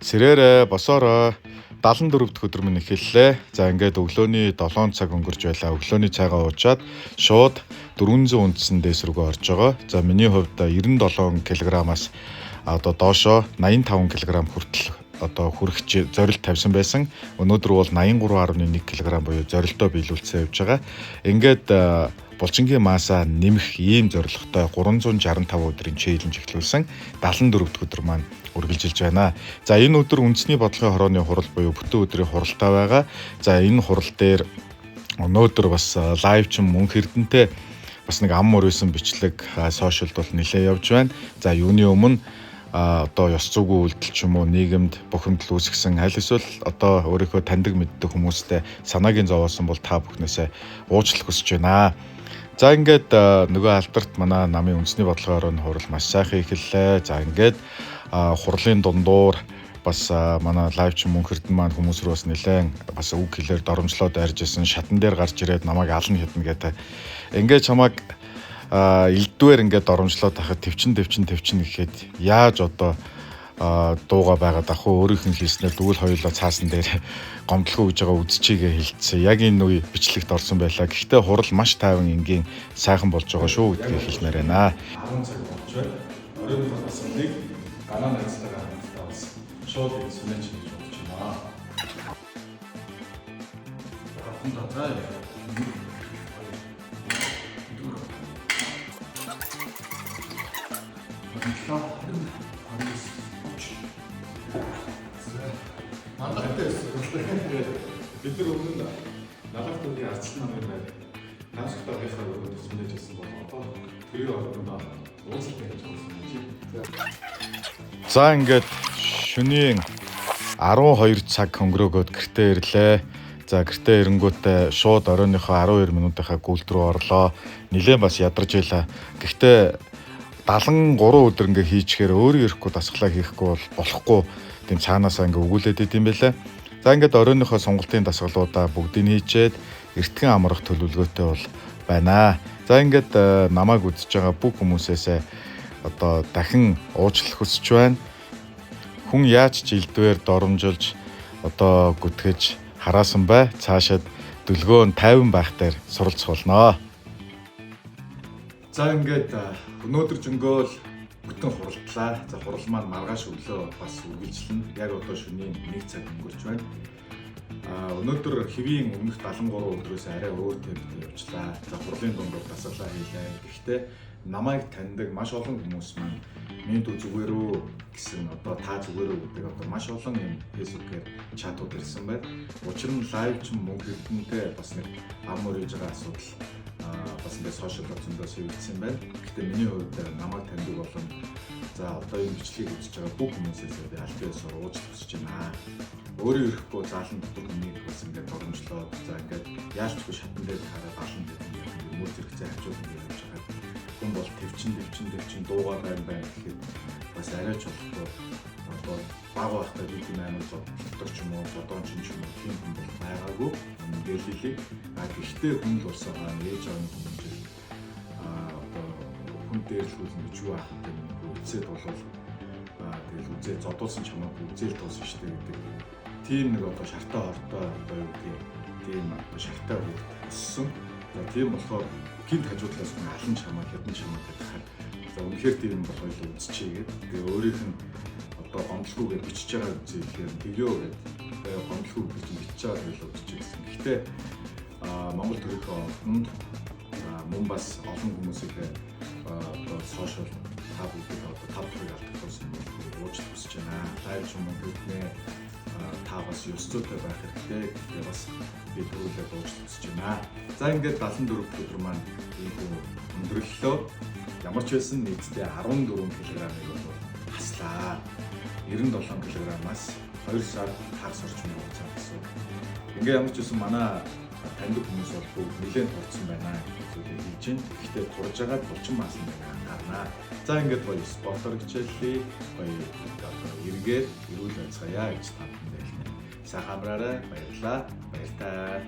Сэрээрээ босоорой. 74 дахь өдөр минь эхэллээ. За ингээд өглөөний 7 цаг өнгөрч байлаа. Өглөөний цайгаа уучаад шууд 400 үндсэн дээс рүүгээ орж байгаа. За миний хувьд 97 кг-аас одоо доошоо 85 кг хүртэл одоо хүрэх зорилт тавьсан байсан. Өнөөдөр бол 83.1 кг буюу зорилтоо биелүүлсэн явж байгаа. Ингээд булчингийн масса нэмэх ийм зорилготой 365 өдрийн challenge эхлүүлсэн 74 дахь өдөр маань үргэлжилж байна. За энэ өдөр үндэсний бодлогын хорооны хурал буюу бүтэн өдрийн хуралтай байгаа. За энэ хурал дээр өнөөдөр бас live чин мөнх эрдэнтэй бас нэг ам мөрөөсөн бичлэг сошиалд бол нэлээ явж байна. За юуны өмнө одоо ёс зүйн үйлдэл ч юм уу нийгэмд бухимдал үүсгэсэн аль эсвэл одоо өөрийнхөө таньдаг мэддэг хүмүүстэй санааг нь зовоосон бол та бүхнээсээ уучлах хүсэж байна. За ингээд нөгөө алдарт манай намын үндэсний бодлогын орооны хурал маш сайхан эхэллээ. За ингээд хурлын дундуур бас манай live чин мөнх эрдэнэ маань хүмүүс рүү бас нэлээд бас үг хэлээр доромжлоод арж исэн, шатан дээр гарч ирээд намайг ална хіднэ гэдэг. Ингээд чамайг элдвэр ингээд доромжлоод тахад төвчин төвчин төвчин гэхэд яаж одоо дууга байгаад ах уу, өөрийнх нь хийснээр дүүл хоёулаа цаасан дээр гомдлого гэж байгаа үзчихийгээ хэлсэн. Яг энэ үе бичлэгт орсон байлаа. Гэхдээ хурал маш тайван энгийн сайхан болж байгаа шүү гэдгийг хэлмээр байна. 10 цаг болж байна. Оройн дасгалыг ганаа найзтайгаа хамтдаа бас шууд сүнэж хийж бодож байна. Хатан за. Бид нар өмнө нь Налах төвийн ардчлал намын байр тансаг даргийнхаа өрөөнд сүнэж ирсэн бол одоо төрийн ордонд уулзалт хийж байгаа юм чи. За ингээд шөнийн 12 цаг өнгөрөөгөөд гэртээ ирлээ. За гэртээ ирэнгүүтээ шууд оройныхоо 12 минутынхаа гүйлт рүү орлоо. Нилээн бас ядарч байлаа. Гэхдээ 73 өдөр ингээ хийчихээр өөрөө ирэхгүй дасгалаа хийхгүй бол болохгүй тийм цаанаасаа ингээ өгүүлээд идэм байлаа. За ингээд оройныхоо сонголтын дасгалуудаа бүгдийг хийчээд эртхэн амрах төлөвлөгөөтэй бол байна. За ингээд намайг үзэж байгаа бүх хүмүүсээсээ одоо дахин уучлах хүсэж байна. Хүн яаж ч элдвээр доромжилж одоо гүтгэж хараасан бай. Цаашаад дүлгөөн 50 байх дээр суралцах болно. За ингээд өнөөдөр жөнгөөл бүтэн хуралдлаа. За хурал маань маргааш өглөө бас үргэлжлэнэ. Яг одоо шөнийн 1 цаг өнгөрч байна. Өнөөдөр хэвийн өмнөх 73 өдрөөс арай өөр темптэй явжлаа. За хурлын дундуур дасгалаа хийлээ. Гэхдээ намайг таньдаг маш олон хүмүүс маань минь дүү зүгээр үү гэсэн одоо та зүгээр үү гэдэг одоо маш олон юм Facebook-ээр чатууд ирсэн байна. Учир нь live чин мөнх эрдэнэтэй бас нэг ам өрөөж байгаа асуудал бас ингээд сошиалаар зөндөө сэвэгдсэн байна. Гэхдээ миний хувьд намайг таньдаг болон за одоо энэ бичлэгийг үзэж байгаа бүх хүмүүсээс би аль биесээр уучлах хүсэж байна. Өөрөө ирэхгүй заалан дотор хүнийг бас ингээд доромжлоод за ингээд яалчгүй шатан дээр хараад алан дээр ингээд мөр зэрэгцээ хажууд ингээд явж байгаа. Хүн бол төвчин төвчин төвчин дуугаа байна байна гэхэд бас арай ч болохгүй одоо баг байхдаа би тийм амар зодтолдог ч юм уу зодоон ч юм уу тийм хүн бол байгаагүй. Ингээл хэлээ. А гэхдээ хүн л улсаагаа ээж аав нь хүмүүжил одоо хүн дээрлэхүүл гэж юу аах вэ гэдэг үцээд болвол тэгэл үзээ зодуулсан ч хамаагүй үзээл дуусна шүү дээ гэдэг тийм нэг одоо шартай хортой одоо юу гэдгийг тийм одоо шартай хүүхд өссөн. За тийм болохоор гинт хажуудлаас хүн алан чамаа хядан чамаа гэдэг хаад за үнэхээр тийм бол хоёул үзчихье гээд тэгээ өөрийнх нь одоо гомдлгүйгээр бичиж байгаа үзье гэхээр тэгё гээд тэгээ гомдлгүй гэж бичиж байгаа хоёул үзчихье гэсэн. Гэхдээ Монгол төрийнхөө ордонд мөн бас олон хүмүүсийг одоо сошиал та бүгдийг одоо тав дахыг алдагдуулсан бол уучлах хүсэж байна. Live ч юм уу гэднээ та бас ёс зүйтэй байх хэрэгтэй. Гэхдээ бас би түрүүлээд уучлах хүсэж байна. За ингээд 74 дахь өдөр маань ийхүү өндөрлөлөө. Ямар ч байсан нийтдээ 14 кг-ыг бол хаслаа. 97 кг-аас 2 сар хагас орчим хугацаанд гэсэн. Ингээ ямар ч байсан манай таньдаг хүмүүс бол бүгд нэлээд турцсан байна гэдэг зүйлийг хэлж байна. Гэхдээ турж байгаа булчин маасан байна анхаарнаа. За ингээд гоё спортоор хичээллээ. Гоё одоо эргээд эрүүл байцгаая гэж та бүхэндээ хэлнэ. Сайхан амраарай. Баярлалаа. Баяртай.